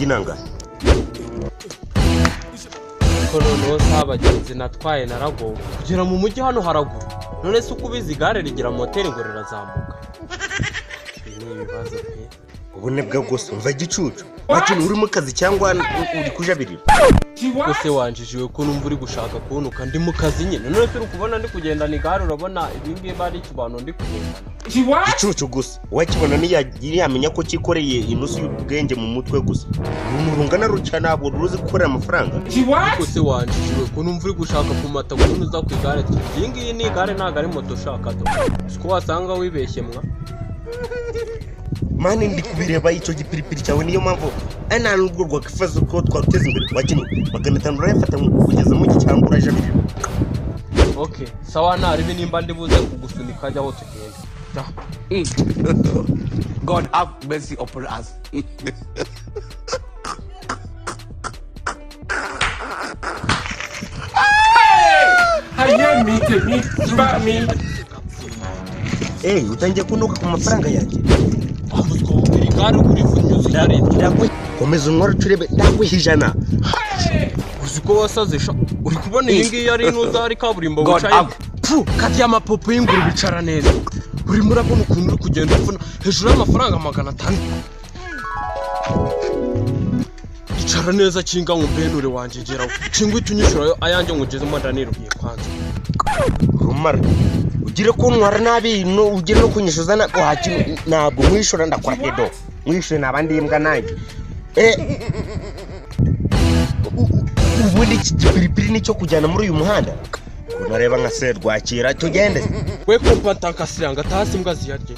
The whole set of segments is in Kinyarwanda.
Ayanjye nangahe? Ko noneho si abagenzi natwaye, naragowe kugera mu mujyi hano haraguru. None se uko ubizi, igare rigira moteri ngo rirazamuka? Ibi ni ibibazo pe. Ubunebwe gusa. Umva igicucu wakintu, uri mu kazi cyangwa uri kujabirira? Ese wanjijiwe ko numva uri gushaka kuntuka? Ndi mu kazi nyine. None se uri kubona ndi kugendana igare? Urabona ibi ngibi ari ikibano ndi kugendana? Igicucu gusa, uwakibona ntiyamenya ko cyikoreye inusu y'ubwenge mu mutwe gusa. Uruntu rungana rutya ntabwo ruzi gukorera amafaranga. Ariko se wanjijiwe ko numva uri gushaka kumata ukuntu uza ku igare? Iyi ngiyi ni igare, ntabwo ari moto ushaka do. Siko wasanga wibeshye mwa. Man, ndi kubireba icyo gipiripiri cyawe, niyo mpamvu ari nta nubwo rwakwifuza ko twateza imbere. Wakino 500 urayafata kugeza mu cyangwa urajabirira? Ok, sawa, naribi nimba ndi buze kugusunika, ajya aho tugenda. Ja. God have mercy upon us. Ayé mi, tèmi bá mi. Eee, utangiye kunuka ku mafaranga yanjye. Wambuzwa iri gare urivunyuza uyarebye. Komeza unkore turebe, ndaguha 100. Uzi ko wasaze sha? Uri kubona iyi ngiyi ari intuza, ari kaburimbo God wicaye have- pfu kati y'amapopo y'ingurube. Icara neza. Urimo urabona ukuntu uri kugenda upfuna hejuru y'amafaranga 500? Icara neza, kinga nkumbenure wanjye, geraho kinga uhita unyishyura ayanjye ngugezemo, ndaniruhiye kwanza. Rumara ugire kuntwara nabi no ugire no kunyishyuza nabi wakino. Ntabwo mwishyura, ndakora hedo mwishyuye naba ndi imbwa nanjye. Ubundi iki gipiripiri nicyo kujyana muri uyu muhanda? Unareba nka serwakira, tugende. We kompantankasiranga atahasi imbwa ziyarye.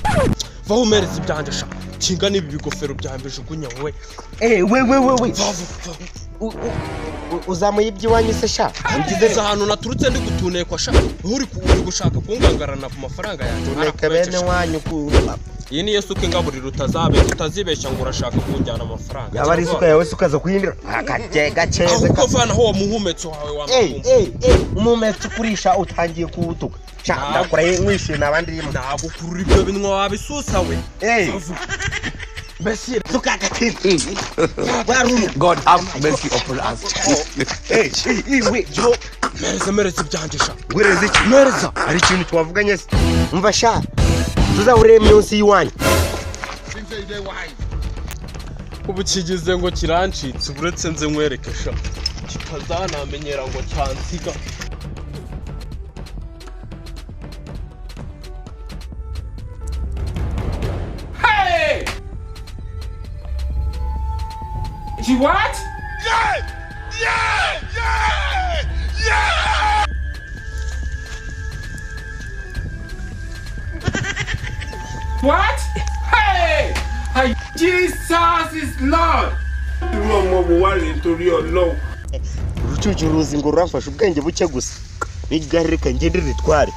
Vaho umereze ibyanjye sha, kinga n'ibi bigofero byanjye bijugunya wowe. We we we we! Va va va! Uzamuye iby'iwanyu se sha? Ugize Ugize ahantu naturutse ndi gutunekwa sha, uri gushaka kungangarana ku mafaranga yanjye. Tuneka bene wanyu ku Iyi niyo suka ingaburira, utazabe utazibeshya ngo urashaka kunjyana amafaranga. Yaba ari isuka yawe se ukaza kuyindira akake gakeze? Ahubwo vanaho uwo muhumetso wawe wa mafumbo. Umumetso ukurisha utangiye kuwutuka sha. Ntabwo. Ndakora mwishyuye nabandi rimwe. Ntabwo kurura ibyo binwa wabisusa we. Mbese Suka agatinda warunu. God have mercy upon us. We jo. Mereza, mereza ibyanjye sha. Ngwereze iki? Mereza. Hari ikintu twavuganye se? Umva sha, tuzahurire munsi y'iwanyu. Ubu kigize ngo kirancitse, uretse nze nkwereke sha, kitazanamenyera ngo cyansiga. Hey! She what? Yeah! What? Hey! Hey! Jesus is Lord! Irú ọmọ wo wá rèé torí Ọlọ́run? Urucucu ruzi ngo ruramfasha, ubwenge buke gusa n'igare, reka ngende ritware.